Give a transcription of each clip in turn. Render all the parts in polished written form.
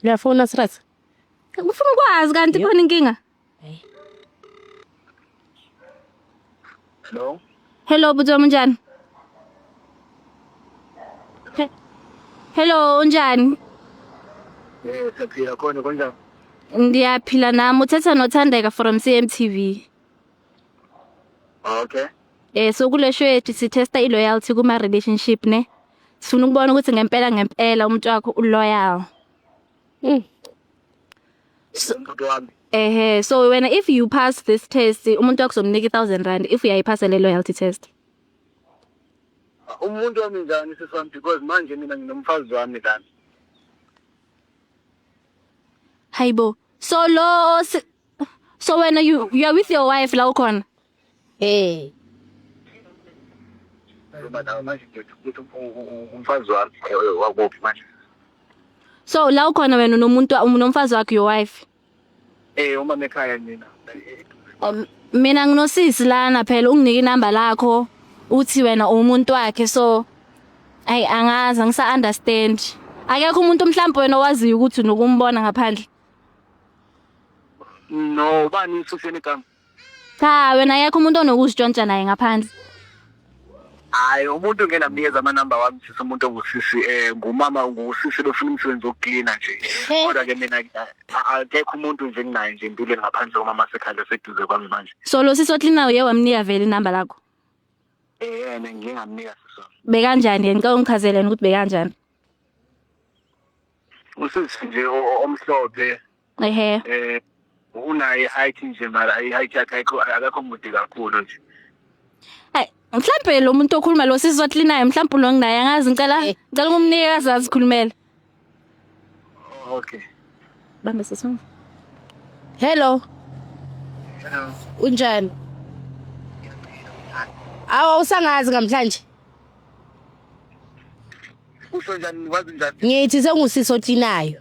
Uyafona stress? Ngifuna ukwazi kanti khona inkinga. Hello. Hello bhuti wami unjani? Hello unjani? Eh, siyaphila khona konjani? Ndiyaphila nami uthetha noThandeka from CMTV. Okay. So kule show yethu sitesta i-loyalty kuma relationship ne. Sifuna ukubona ukuthi ngempela ngempela umuntu wakho uloyal. Umuntu wami. Ehe, so wena if you pass this test, umuntu wakho uzomnika R1000 if uyayiphasa le loyalty test. Umuntu wami njani sisi wami because manje mina nginomfazi wami lana. Hayibo. So lo so wena you are with your wife la ukhona. Hey. Ngoba nawe manje ngithi ukuthi umfazi wami wakuphi manje? So la ukhona wena unomuntu unomfazi wakho your wife. Eh, uma ekhaya mina. Mina nginosisi lana phela unginike inamba lakho uthi wena umuntu wakhe so ayi angazi angisa understand. Akekho umuntu mhlawumbe wena owaziyo ukuthi unokumbona ngaphandle. No, ubani ususheni igama? Cha wena akekho umuntu onokuzitshontsha naye ngaphandle. Hayi umuntu ngeke namnikeza amanamba wami sisi umuntu ongusisi ngumama ngusisi lofuna umsebenzi wokuklina nje. Kodwa ke mina akekho umuntu nje enginaye nje empilweni ngaphandle komama sekhaya seduze kwami manje. So lo sisi oklinayo uye wamnika vele inamba lakho. Eh ngike ngamnika sisi wami. Bekanjani yena ngicela ungichazele yena ukuthi bekanjani. Usisi nje omhlophe Ehe. Unayo i-height nje mara i-height yakhe ayikho akekho mude kakhulu nje. Hayi mhlambe lo muntu okhuluma lo sisi oklinayo mhlambe lo nginaye angazi ngicela ukumnika aze azikhulumele. Okay. Bambe sisi. Hello. Hello. Unjani? Awu usangazi namhlanje. Usho njani wazi njani? Ngithi sengusisi oklinayo.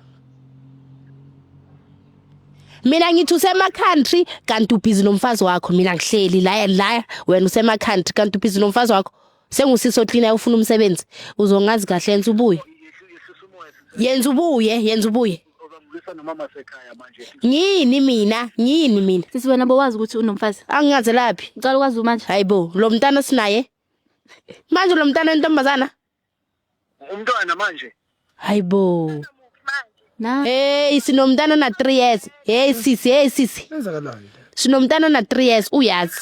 Mina ngithi usema country kanti ubhizi nomfazi wakho mina ngihleli la la wena usema country kanti ubhizi nomfazi wakho sengusisi oklinayo ufuna umsebenzi uzongazi kahle yenza ubuye Yehlisa umoya sisi. yenza ubuye yenza ubuye Uzamlwisa nomama sekhaya manje. ngini mina ngini mina Sisi wena bowazi ukuthi unomfazi. angingaze laphi Ngicela ukwazi manje. hayibo lo mntana sinaye manje lo mntana wentombazana Umntwana manje. hayibo Na hey sinomntana na 3 years hey sisi hey sisi Kwenzakalani? sinomntana na 3 years uyazi